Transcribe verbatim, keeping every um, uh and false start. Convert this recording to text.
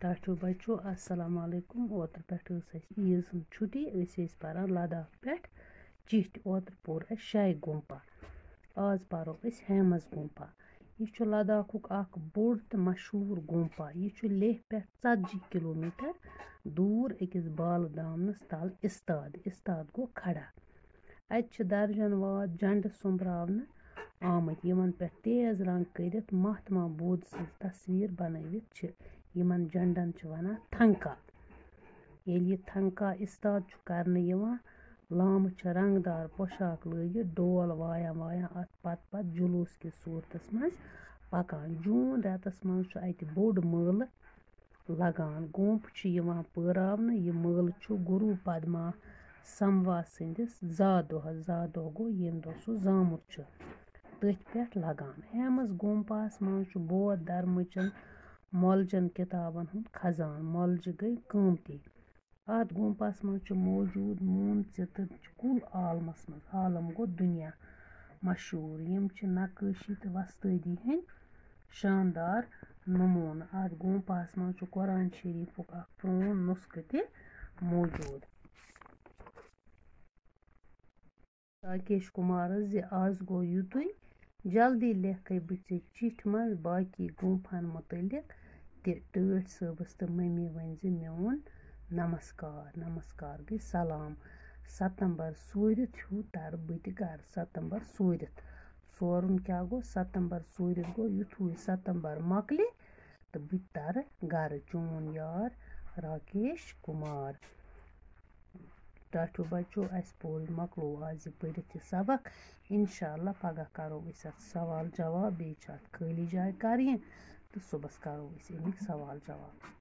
ٹاٹھیو بچو، السلام علیکم۔ اوترٕ پٮ۪ٹھ ٲس اَسہِ عیٖذ ہٕنٛز چھُٹی، أسۍ ٲسۍ پَران لداخ پٮ۪ٹھ چِٹھۍ۔ اوترٕ پوٚر اَسہِ شاہہِ گُمپا، آز پَرو أسۍ ہیمَس گُمپا۔ یہِ چھُ لداخُک اَکھ بوٚڑ تہٕ مشہوٗر گُمپا۔ یہِ چھُ لیہہ پٮ۪ٹھ ژتجی کِلوٗ میٖٹر دوٗر أکِس بالہٕ دامنَس تَل اِستاد۔ اِستاد گوٚو کھڑا۔ اَتہِ چھِ درجن واد جنڈٕ سوٚمبراونہٕ آمٕتۍ، یِمن پٮ۪ٹھ تیز رنگ کٔرِتھ مہاتما بُدھ سٕنٛز تصویر بنٲوِتھ چھِ۔ یِمن جنڈن چھِ وَنان تھنکا۔ ییٚلہِ یہِ تھنکا اِستاد چھُ کرنہٕ یِوان، لامہٕ چھِ رنگدار پوشاک لٲگِتھ ڈول وایان وایان اَتھ پتہٕ پتہٕ جلوٗس کِس صوٗرتس منٛز پکان۔ جوٗن رٮ۪تس منٛز چھُ اَتہِ بوٚڑ مٲلہٕ لگان۔ گومپ چھُ یِوان پٲراونہٕ۔ یہِ مٲلہٕ چھُ گُروٗ پدما سموا سٕنٛدِس زا دۄہس، زا دۄہ گوٚو ییٚمہِ دۄہ سُہ زامُت چھُ، تٔتھۍ پٮ۪ٹھ لگان۔ ہیمس گومپاہس منٛز چھُ بودھ دھرمٕچن مۄلجن کِتابن ہُنٛد خزانہٕ۔ مۄلجہِ گٔے قۭمتی۔ اَتھ گومپاہس منٛز چھُ موجوٗد موٗن ژِتٕر چھِ کُل عالمس منٛز، عالم گوٚو دُنیا، مشہوٗر۔ یِم چھِ نقٲشی تہٕ وۄستٲدی ہٕنٛدۍ شاندار نموٗنہٕ۔ اَتھ گومپاہس منٛز چھُ قرآن شریٖفُک اکھ پرٛون نُسخہٕ تہِ موجوٗد۔ راکیش کُمارس زِ آز گوٚو یُتُے، جلدی لیکھے بہٕ ژےٚ چِٹھۍ منٛز باقی گومپاہن مُتعلق تہِ۔ ٹٲٹھۍ صٲبس تہٕ مٔمی ؤنۍ زِ میون نمسکار۔ نمسکار گٔے سلام۔ ستمبر سوٗرِتھ ہیوٗ ترٕ بہٕ تہِ گرٕ۔ ستمبر سوٗرِتھ۔ سورُن کیٛاہ گوٚو؟ ستمبر سوٗرِتھ گوٚو یُتھُے ستمبر مۄکلہِ تہٕ بہٕ تہِ ترٕ گرٕ۔ چون یار راکیش کُمار۔ ٹاٹھیو بچو، اَسہِ پوٚر، مۄکلو آز یہِ پٔرِتھ یہِ سبق۔ انشاءاللہ پگاہ کرو أسۍ اَتھ سوال جواب، بیٚیہِ چھِ اَتھ خٲلی جاے کرٕنۍ تہٕ صُبحس کرو أسۍ اَمِکۍ سوال جواب۔